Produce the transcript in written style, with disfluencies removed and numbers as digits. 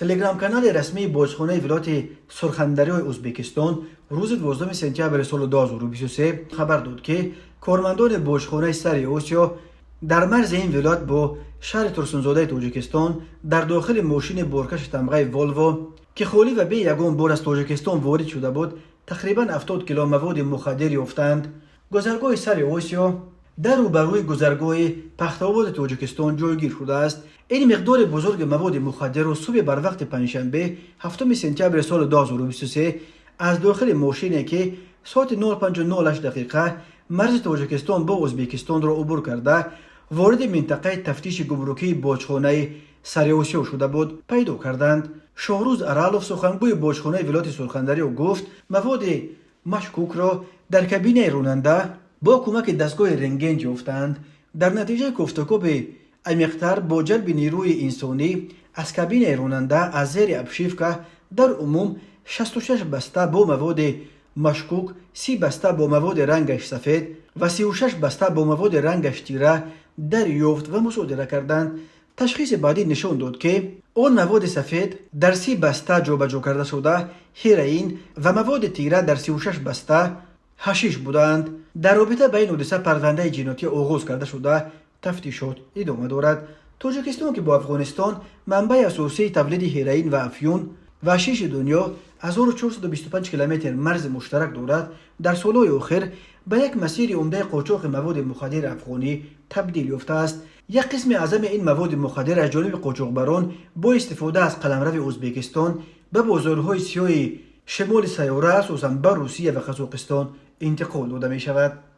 Телеграм-канали расмии боҷхонаи вилояти Сурхандарёи Ӯзбекистон рӯзи 12 сентябри соли 2023 хабар дод, ки кормандони боҷхонаи Сари Осиё дар марзи ин вилоят бо шаҳри Турсунзодаи Тоҷикистон дар дохили мошини боркаши тамғаи «Волво», ки холӣ ва бе ягон бор аз Тоҷикистон ворид шуда буд, тақрибан 70 кило маводи мухаддир ёфтанд. Гузаргоҳи Сари Осиё дар рӯбарӯи гузаргоҳи Пахтаободи Тоҷикистон ҷойгир шудааст. Ин миқдори бузурги маводи мухаддирро субҳи барвақти панҷшанбе, 7 сентябри соли 2023, аз дохили мошине, ки соати 05:08 дақиқа марзи Тоҷикистон бо Ӯзбекистонро убур карда, вориди минтақаи тафтиши гумрукии боҷхонаи Сари Осиё шуда буд, пайдо карданд. Шоҳрӯз Аралов, сухангӯи боҷхонаи вилояти Сурхандарё, гуфт, маводи машкукро дар кабинаи ронанда бо кӯмаки дастгоҳи рентген ёфтанд. Дар натиҷаи кофтукоби амиқтар бо ҷалби нерӯи инсонӣ аз кабинаи ронанда аз зери обшивка дар умум 66 баста бо маводи машкук, 30 баста бо маводи рангаш сафед ва 36 баста бо маводи рангаш тира дарёфт ва мусодира карданд. Ташхиси баъдӣ нишон дод, ки он маводи сафед дар 30 баста ҷобаҷо карда шуда ҳероин ва маводи тира дар 36 баста ҳашиш будаанд. Дар робита ба ин ҳодиса парвандаи ҷиноятӣ оғоз карда шуда, тафтишот идома дорад. Тоҷикистон, ки бо Афғонистон манбаи асосии тавлиди ҳероин ва афюн ва ҳашиши дунё 1425 километр марзи муштарак дорад, дар солҳои охир ба як масири умдаи қочоқи маводи мухаддири афғонӣ табдил ёфтааст. Як қисми аъзами ин маводи мухаддир аз ҷониби қочоқбарон бо истифода аз қаламрави Ӯзбекистон ба бозорҳои сиёҳи шимоли сайёра, асосан ба Русия ва Қазоқистон, интиқол дода мешавад.